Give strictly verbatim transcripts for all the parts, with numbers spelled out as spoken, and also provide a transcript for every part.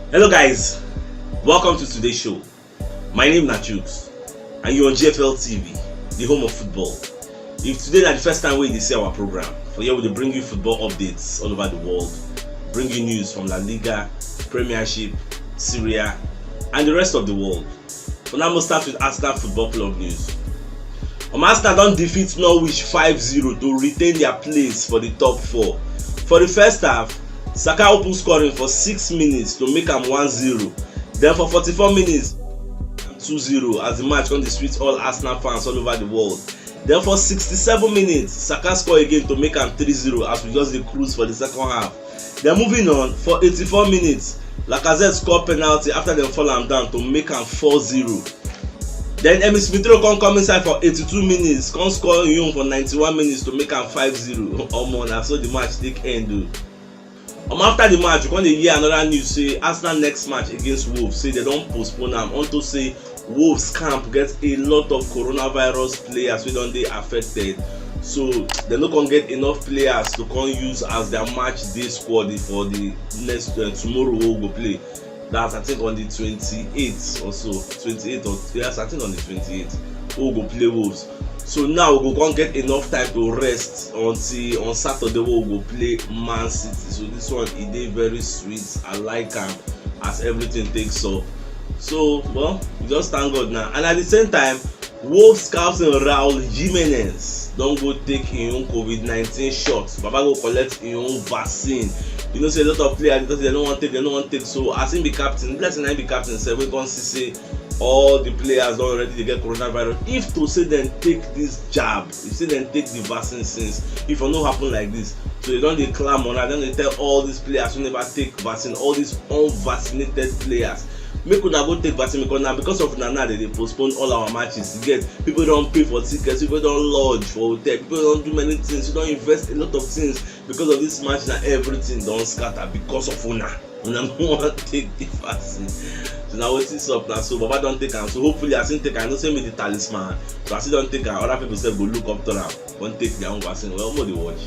Hello guys, welcome to today's show. My name na Chooks and you're on G F L T V, the home of football. If today na the first time wey you dey see our program, for here we dey bring you football updates all over the world, bring you news from La Liga, Premiership, Serie A and the rest of the world. For now, we'll start with Arsenal Football Club news. Um, Arsenal don defeat Norwich five zero to retain their place for the top four. For the first half, Saka open scoring for six minutes to make am one zero. Then for forty-four minutes, two zero as the match come dey sweet all Arsenal fans all over the world. Then for sixty-seven minutes, Saka score again to make am three zero as we just dey cruise for the second half. Then moving on, for eighty-four minutes, Lacazette score penalty after dem fall am down to make am four zero. Then Emile Smith Rowe come come inside for eighty-two minutes, come score im own for ninety-one minutes to make am five zero. Omo, na so the match take end o. Um, after the match, we come dey hear another news say Arsenal next match against Wolves, say dem don postpone am unto say Wolves camp get a lot of coronavirus players wey don dey affected, so dem no come get enough players to come use as their match day squad for the next, uh, tomorrow wey we go play. That's, I think, on the twenty-eighth or so. Twenty-eighth or, yes, I think on the twenty-eighth we go play Wolves. So now we go come get enough time to rest until on Saturday wey we go play Man City. So this one, e dey very sweet. I like am as everything takes up. So, well, we just thank God now. And at the same time, Wolves captain Raul Jimenez don go take im own COVID nineteen shot. Baba go collect im own vaccine. You know say a lot of players dey talk say dem no wan take, dem no wan take. So as im be captain, bless na im be captain sef, wey come see say all the players don already dey get coronavirus. If to say dem take this jab, if say dem take the vaccine since, if e no happen like this, so dem don dey clamor now, dem dey tell all these players wey never take vaccine, all these unvaccinated players, make una go take vaccine, because na because of una now dem dey postpone all our matches. You get, people don pay for tickets, people don lodge for hotel, people don do many things, you don invest a lot of things. Because of this match, na everything don scatter because of una. Una no wan take the vaccine. So na wetin sup na so. Baba don take am. So hopefully, as im take am, I know say im be the talisman. So as im don take am, other people sef go look up to am, come take their own vaccine. Well, omo dey watch.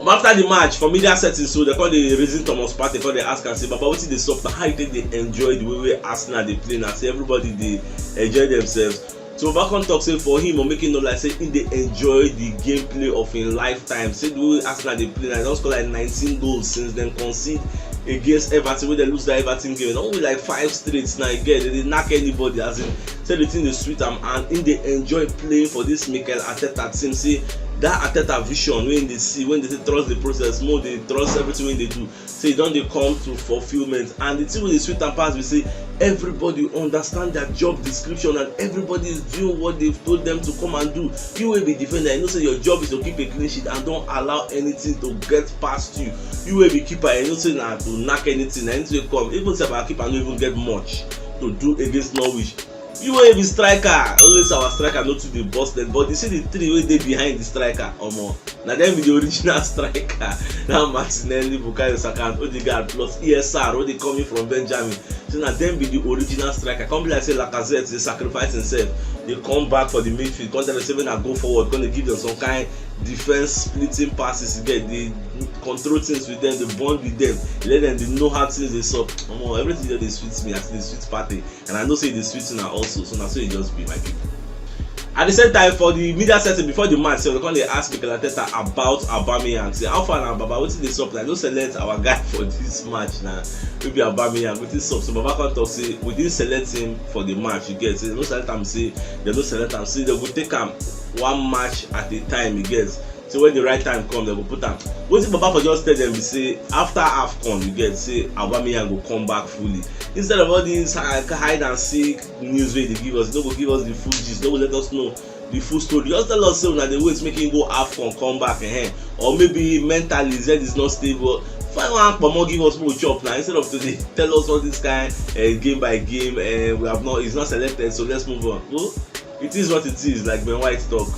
Um, after the match, for media settings, so dem come dey reason Thomas Partey, come dey ask am say, "Baba, wetin dey sup na? How you take dey enjoy the way wey Arsenal dey play na? Say everybody dey enjoy themselves." So Baba come talk say for him, or make him no lie, say he dey enjoy the gameplay of him lifetime. Say the way Arsenal dey play na, dem don score like nineteen goals since dem concede against Everton, wey dem lose that Everton game. E don win like five straight now. E get, dem dey knack anybody. As in, say the thing dey sweet am, and he dey enjoy playing for this Mikel Arteta team. Say that Arteta vision wey he dey see, wey he dey say trust the process, more dey trust everything wey he dey do. Say e don dey come to fulfilment, and the thing wey dey sweet am pass be say everybody understand their job description and everybody is doing what they've told them to come and do. You wey be defender, you know say your job is to keep a clean sheet and don't allow anything to get past you. You wey be keeper, you know say na to knack anything, na anything wey come. Even sef, our keeper no even get much to do against Norwich. You wey be striker, always our striker no too dey burst net, but you see the three wey dey behind the striker, omo, na dem be the original striker. Now Martinelli, Bukayo Saka and Odegaard plus E S R wey dey coming from Benjamin. So na dem be the original striker. Come be like say Lacazette dey sacrifice himself, dey come back for the midfield, come tell them say make una go forward, come dey give them some kind defense splitting passes. You get, dey control things with them, dey bond with them, let them dey know how things dey sup. Omo, everything just dey sweet me as e dey sweet Partey. And I know say e dey sweet una also, so na so e just be, my people. At the same time, for the media setting before the match, so dem come dey ask Mikel Arteta about Aubameyang. Say, "How far na, Baba? Wetin dey sup? Like, no select our guy for this match na. Maybe Aubameyang, wetin sup?" So Baba come talk say we didn't select him for the match. You get, say dem no select am. Say dem no select am. Say dem go take am one match at a time. You get, so when the right time come, dem go put am. Wetin Baba for just tell them be say after AFCON, you get, say Aubameyang go come back fully. Instead of all these hi-, hide and seek news wey dey give us, no go give us the full gist, no go let us know the full story. Just tell us say una dey wait make him go AFCON come back, eh, or maybe mentally his head is not stable. Find one kpomo give us, make we chop na, instead of to dey tell us all this kind, eh, game by game, eh, we have not, he's not selected, so let's move on. Well, it is what it is, like Ben White talk.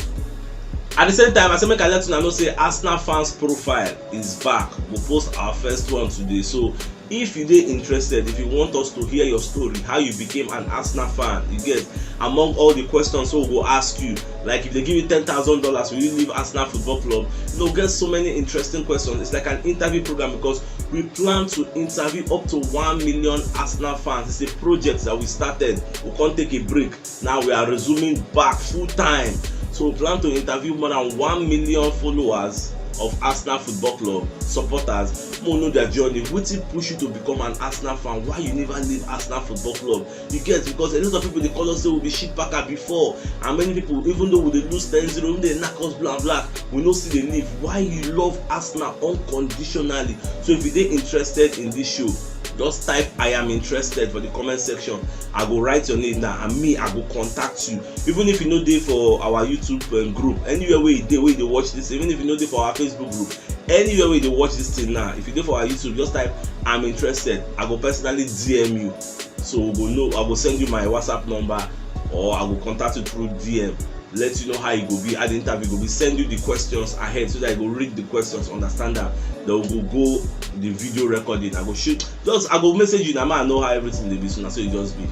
At the same time, I say make I let una know say Arsenal fans profile is back. We post our first one today, so If you dey interested, if you want us to hear your story, how you became an Arsenal fan, you get, among all the questions wey we go ask you, like, if they give you ten thousand dollars, will you leave Arsenal Football Club? You know, get so many interesting questions. It's like an interview program because we plan to interview up to one million Arsenal fans. It's a project that we started. We can't take a break. Now we are resuming back full time. So we plan to interview more than one million followers of Arsenal Football Club, supporters, make we know their journey. Wetin push you to become an Arsenal fan? Why you never leave Arsenal Football Club? You get, because a lot of people dey call us say we be shit packer before, and many people, even though we dey lose ten zero, even dey knack us black black, we no still dey leave. Why you love Arsenal unconditionally? So if you dey interested in this show, just type "I am interested" for the comment section. I go write your name now, and me, I go contact you. Even if you no dey for our YouTube um, group, anywhere wey you dey, wey you dey watch this, even if you no dey for our Facebook group, anywhere wey you dey watch this thing now, if you dey for our YouTube, just type "I'm interested." I go personally D M you. So we go know, I go send you my WhatsApp number, or I go contact you through D M, let you know how e go be, how the interview go be, send you the questions ahead so that you go read the questions, understand am. Then we go go the video recording. I go shoot, just, I go message you na, make I know how everything dey be, so na so e just be.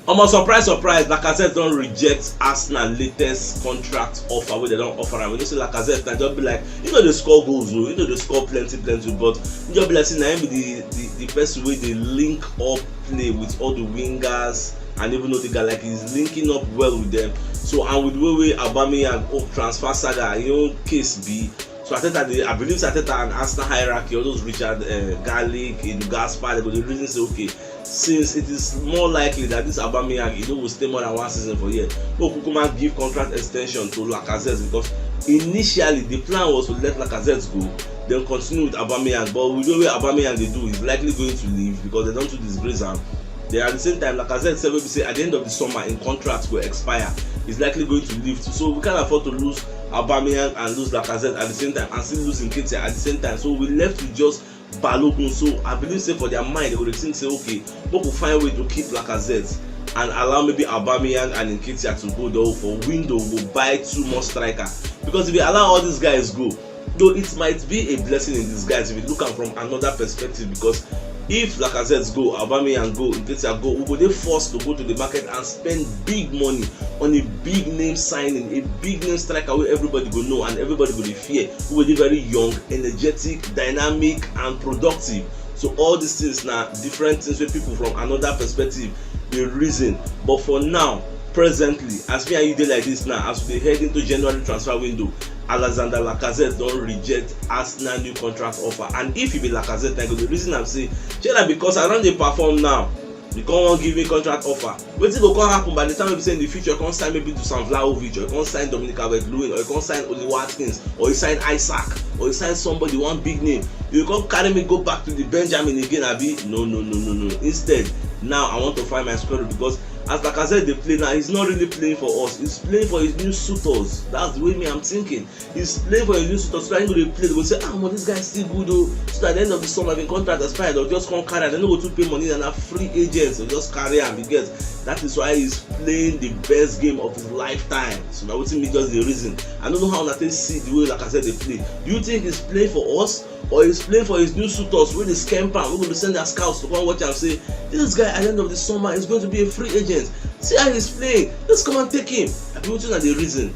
Omo, surprise, surprise, Lacazette don reject Arsenal latest contract offer wey dem don offer am. You know say Lacazette na just be like, you know, dey score goals o, you know, dey score plenty, plenty, but e just be like say na him be the, the, the person wey dey link up play with all the wingers and even Odegaard, like, he's linking up well with them. So, and with the way wey Aubameyang, oh, transfer saga, him own case be, so Arteta dey, I believe say Arteta and Arsenal hierarchy, all those Richard, uh, Garlic, Edu Gaspar, they go dey reason say, okay, since it is more likely that this Aubameyang, he no go stay more than one season for here, make we kukuma give contract extension to Lacazette, because initially the plan was to let Lacazette go, then continue with Aubameyang. But with the way Aubameyang dey do, he's likely going to leave because they don too disgrace am. Then at the same time, Lacazette sef, wey be say at the end of the summer, im contract go expire, is likely going to leave too. So we can't afford to lose Aubameyang and lose Lacazette at the same time and still lose Nketiah at the same time. So we left with just Balogun. So I believe say for their mind, they go dey think say, okay, make we find way to keep Lacazette and allow maybe Aubameyang and Nketiah to go, though, for window, we go buy two more striker. Because if you allow all these guys go, though it might be a blessing in disguise if you look am from another perspective, because if Lacazette go, Aubameyang go, Nketiah go, we go dey forced to go to the market and spend big money on a big name signing, a big name striker wey everybody go know and everybody go dey fear, who go dey very young, energetic, dynamic and productive. So all these things na different things wey people from another perspective dey reason. But for now, presently, as me and you dey like this now, as we dey head into January transfer window, Alexander Lacazette don reject Arsenal new contract offer. And if you be Lacazette, na you go dey reason am say, shey na because I don dey perform now, you come wan give me contract offer? Wetin go come happen by the time wey be say in the future you come sign maybe Dusan Vlahovic, or you come sign Dominic Calvert-Lewin, or you come sign Ollie Watkins, or you sign Isak, or you sign somebody, one big name, you come carry me go back to the Benjamin again, abi? No, no, no, no, no. Instead, now I want to find my square root, because as Lacazette dey play now, he's not really playing for us. He's playing for his new suitors. That's the way me I'm thinking. He's playing for his new suitors. So that he go dey play, they go say, ah, but this guy is still good o. So that at the end of the summer, if him contract expire, they'll just come carry am. They no go too pay money, and na free agents, they'll just carry am. You get? That is why he's playing the best game of his lifetime. So na wetin me just dey reason. I don't know how una take see the way Lacazette dey play. Do you think he's playing for us, or he's playing for his new suitors wey dey scamp am, wey go dey send their scouts to come watch am, say, this guy at the end of the summer is going to be a free agent? See how he's playing. Let's come and take him. Abi wetin una dey reason?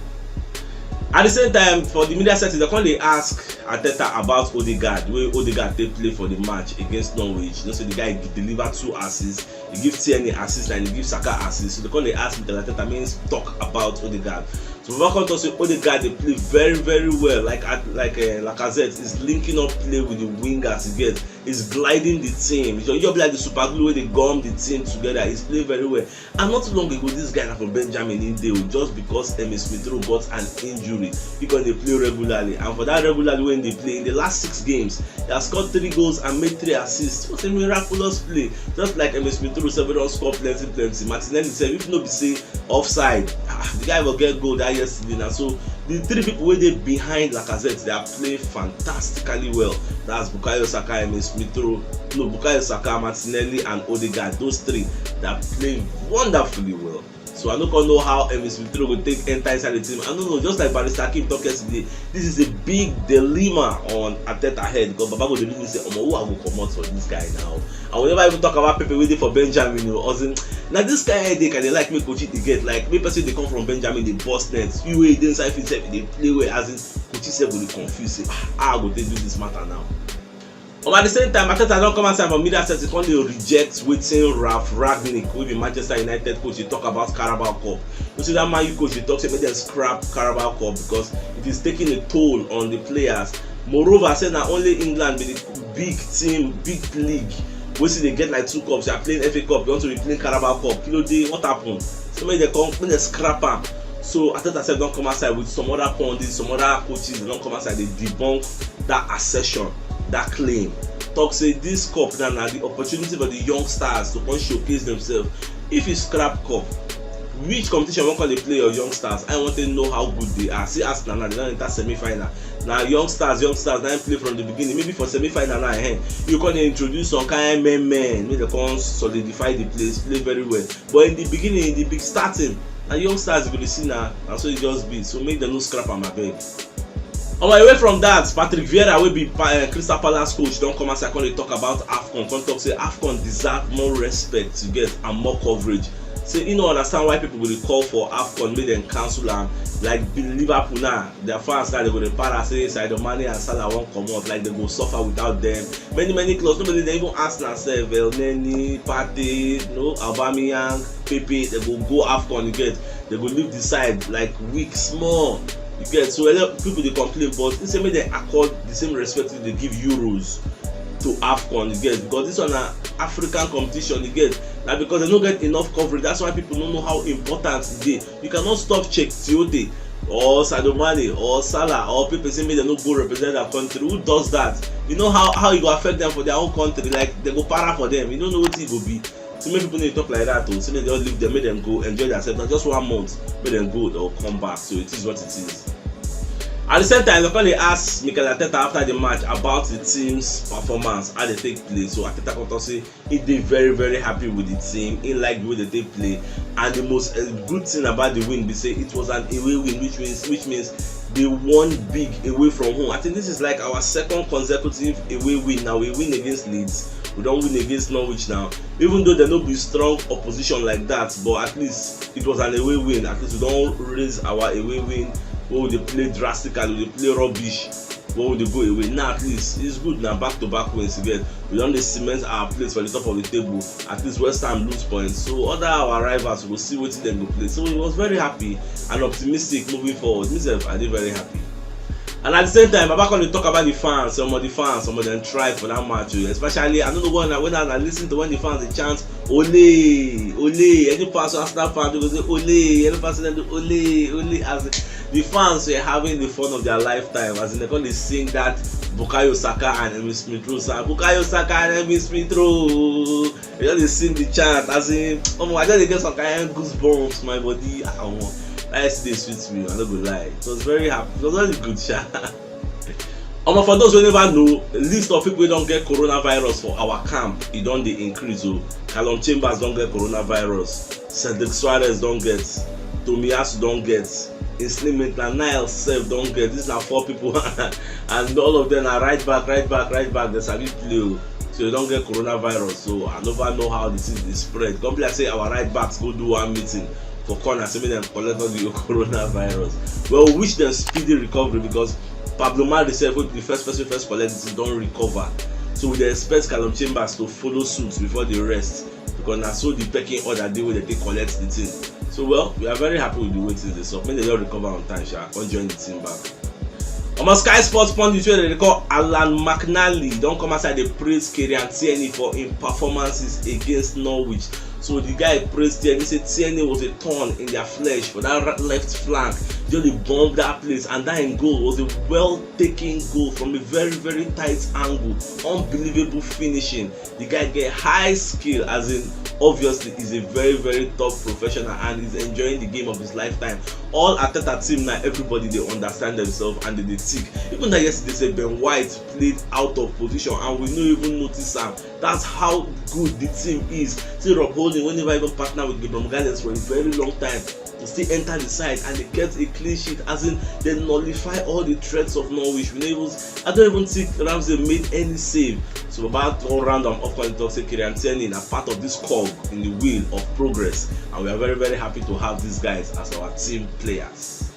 At the same time, for the media setting, they come dey ask Arteta about Odegaard, wey Odegaard take play for the match against Norwich. You know, so the guy deliver two assists, he give Tierney assist and he give Saka assist. So they come dey ask Mikel Arteta, make him talk about Odegaard. So Baba come talk say Odegaard dey play very, very well. Like at, like uh, Lacazette is linking up play with the wingers. You get, is gliding the team. It's just be like the super glue wey dey gum the team together. He's playing very well. And not too long ago, this guy na for Benjamin him dey o, just because Emile Smith Rowe got an injury, he come dey play regularly. And for that regularly wey he dey play, in the last six games, he has scored three goals and made three assists. What a miraculous play. Just like Emile Smith Rowe sef, wey don score plenty, plenty. Martinelli sef, if no be say offside, ah, the guy go get goal that yesterday na. So the three people wey dey behind Lacazette, they are playing fantastically well. That's Bukayo Saka, Emile Smith Rowe, no, Bukayo Saka, Martinelli and Odegaard. Those three, they are playing wonderfully well. So So I no come know how Emile Smith Rowe go take enter inside the team. I no know, just like Barrister Akeem talk yesterday, this is a big dilemma on Arteta head, because Baba go dey look say, "Omo, who I go comot for this guy now?" And we never even talk about Pepe wey dey for Benjamin o. As in, na this kind headache I dey like make Coach dey get. Like, make person dey come from Benjamin dey burst net. You wey dey inside field sef dey play well. As in, Coach sef go dey confuse say, "Ah, how I go take do this matter now?" But at the same time, Arteta don come outside for media set to come dey reject wetin Ralf Rangnick, wey be Manchester United coach, dey talk about Carabao Cup. You see that Man U coach dey talk say make dem scrap Carabao Cup because it is taking a toll on the players. Moreover, say na only England be the big team, big league wey still dey get like two cups. You are playing F A Cup, you want to be playing Carabao Cup. Kí ló dé? What happen? So make dem come, make dem scrap am. So Arteta sef don come outside with some other pundits, some other coaches. Dem don come outside dey debunk that assertion, that claim. Talk say this cup now na the opportunity for the youngsters to come showcase themselves. If you scrap cup, which competition wan come dey play your youngsters? I want to know how good they are. See Arsenal now, they don enter semi-final. Na youngsters, youngsters na im play from the beginning. Maybe for semi-final now, eh, you come dey introduce some kind men, men, make dem come solidify the place, play very well. But in the beginning, in the big starting, na youngsters you go dey see na, na so e just be. So make dem no scrap am, abeg. Omo, away from that, Patrick Vieira, wey be Pa-, eh, Crystal Palace coach, don come outside come dey talk about AFCON, come talk say AFCON deserve more respect to get and more coverage. Say he no understand why people go dey call for AFCON make dem cancel am. Like, be Liverpool now, their fans now, they go dey para say Sadio Mane and Salah wan comot, like, they go suffer without them. Many, many clubs, nobody dey even ask na sef, El Neni, Partey, no, Aubameyang, Pepe, they go go AFCON, you get, they go leave the side like weak small, you get. So a lot of people dey complain, but he say make dem accord the same respect wey dey give Euros to AFCON, you get, because this one na African competition, you get. Na because they no get enough coverage, that's why people no know how important e dey. You cannot stop Cheick Tiote or Sadio Mane or Salah or Pepe say make dem no go represent their country. Who does that? You know how, how e go affect them for their own country? Like, they go para for them. You don't know wetin e go be. So many people need to talk like that o. So make dem just leave them, make dem go enjoy themselves. Na just one month, make dem go or come back. So it is what it is. At the same time, they come dey ask Mikel Arteta after the match about the team's performance, how they take play. So Arteta come talk say he dey very, very happy with the team. He like the way they take play, and the most, uh, good thing about the win be say it was an away win, which means, which means they won big away from home. I think this is like our second consecutive away win. Now we win against Leeds, we don win against Norwich now. Even though they no be strong opposition like that, but at least it was an away win. At least we don raise our away win. Wey we dey play drastically, we dey play rubbish, wey we dey go away. Now at least it's good na, back to back wins again. We don dey cement our place for the top of the table. At least West Ham lose points, so other our rivals, we go see wetin dem go play. So he was very happy and optimistic moving forward. Me sef, I dey very happy. And at the same time, Baba come dey talk about the fans. Some of the fans, some of them try for that match o. Especially, I don't know when, when I listen to when the fans dey chant, "Ole, ole." Any pass, Arsenal fan, they go say, "Ole." Any pass, dem do, "Ole, ole." As the fans were having the fun of their lifetime, as in, they come dey sing that Bukayo Saka and Emile Smith Rowe song. "Bukayo Saka and Emile Smith Rowe." They just dey sing the chant. As in, omo, I just dey get some kind goosebumps, my body. Ah, omo, that yesterday sweet me. I no go lie. It was very happy. It was very good, sha. Omo, for those who never know, list of people wey don get coronavirus for our camp, e don dey increase o. Calum Chambers don get coronavirus, Cedric Soares don get, Tomiyasu don get, Ainsley Maitland-Niles sef don get. These na four people, and all of them na right back, right back, right back. They sabi play o. So they don get coronavirus. So I never know how the thing dey spread. Come be like say our right backs go do one meeting for corner, say make dem collect all the coronavirus. Well, we wish them speedy recovery, because Pablo Mari sef, wey be the first person first collect the thing, don recover. So we dey expect Calum Chambers to follow suit before the rest, because na so the pecking order dey wey dem take collect the thing. So, well, we are very happy with the way things dey sup. Make dem just recover on time, sha, come join the team back. Omo, Sky Sports pundit wey dem dey call Alan McNally don come outside dey praise Kieran Tierney for im performances against Norwich. So the guy praise Tierney, say Tierney was a thorn in their flesh for that right, left flank. Just dey bomb that place, and that im goal was a well taken goal from a very, very tight angle. Unbelievable finishing. The guy get high skill, as in, obviously, he's a very, very top professional and he's enjoying the game of his lifetime. All Arteta team now, everybody dey understand themselves and they dey tick. Even that yesterday, say Ben White played out of position and we no even notice am. That's how good the team is. See Rob Holding, wey never even partner with Gabriel Magalhaes for a very long time, he still enter the side and they get a clean sheet. As in, they nullify all the threats of Norwich. We no even, I don't even think Ramsey made any save. So Baba all round am up and talk say Kieran Tierney na part of this cog in the wheel of progress, and we are very, very happy to have these guys as our team players.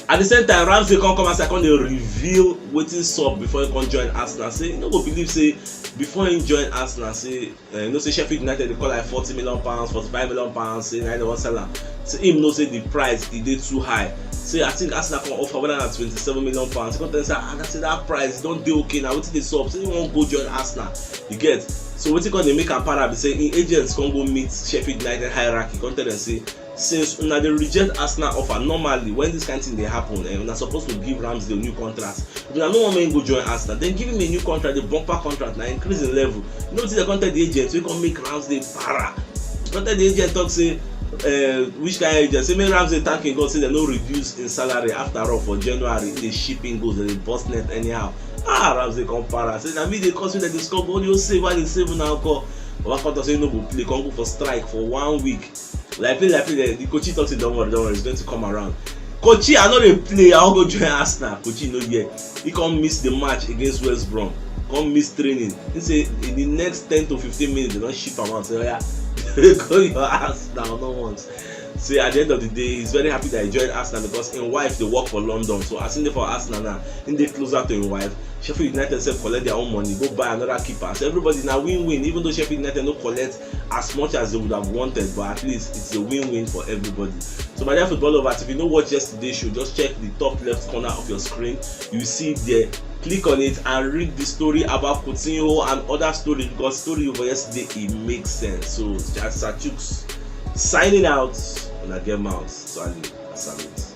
At the same time, Ramsey come come as I come dey reveal wetin sup before he come join Arsenal. Say you no go believe say before he join Arsenal, say uh, you know say Sheffield United dey call like forty million pounds, forty-five million pounds, say na they wan sell am. Say him know say the price e dey too high. Say I think Arsenal come offer whether na twenty-seven million pounds. He come tell say ah, that, say that price don dey okay now. Wetin dey sup? Say he wan go join Arsenal. You get? So wetin come dey make am para be say him agents come go meet Sheffield United hierarchy, come tell them say since una dey reject Arsenal offer, normally when this kind thing dey happen, eh, una suppose to give Ramsdale new contract. If una no wan make him go join Arsenal, then give him a new contract, a bumper contract, na increase in level. You know wetin dem come tell the agent wey come make Ramsdale para? Come tell the agent talk say, uh, which kind agent? Say make Ramsdale thank him God say dem no reduce him salary after all for January. He dey ship in goals, dem dey burst net anyhow. Ah, Ramsdale come para. Say na me dey cause you dem dey score, but only you save, why dey save una call? Baba come talk say he no go play, come go for strike for one week. Like play, like play, the coach talk say don't worry, don't worry, it's going to come around. Coach, I no dey play, I wan go join Arsenal. Coach no hear. He come miss the match against West Brom. Come miss training. He say in the next ten to fifteen minutes, they don ship am out. Say, oh yeah, go your Arsenal, no want. Say at the end of the day, he's very happy that he joined Arsenal because him wife dey work for London. So as he dey for Arsenal now, he dey closer to him wife. Sheffield United sef collect their own money, go buy another keeper. So everybody na win-win, even though Sheffield United no collect as much as they would have wanted, but at least it's a win-win for everybody. So my dear football lovers, if you no watch yesterday's show, just check the top left corner of your screen. You see it there. Click on it and read the story about Coutinho and other stories, because story over yesterday, it makes sense. So Sir Chuks signing out. Una get mouth. So I salute.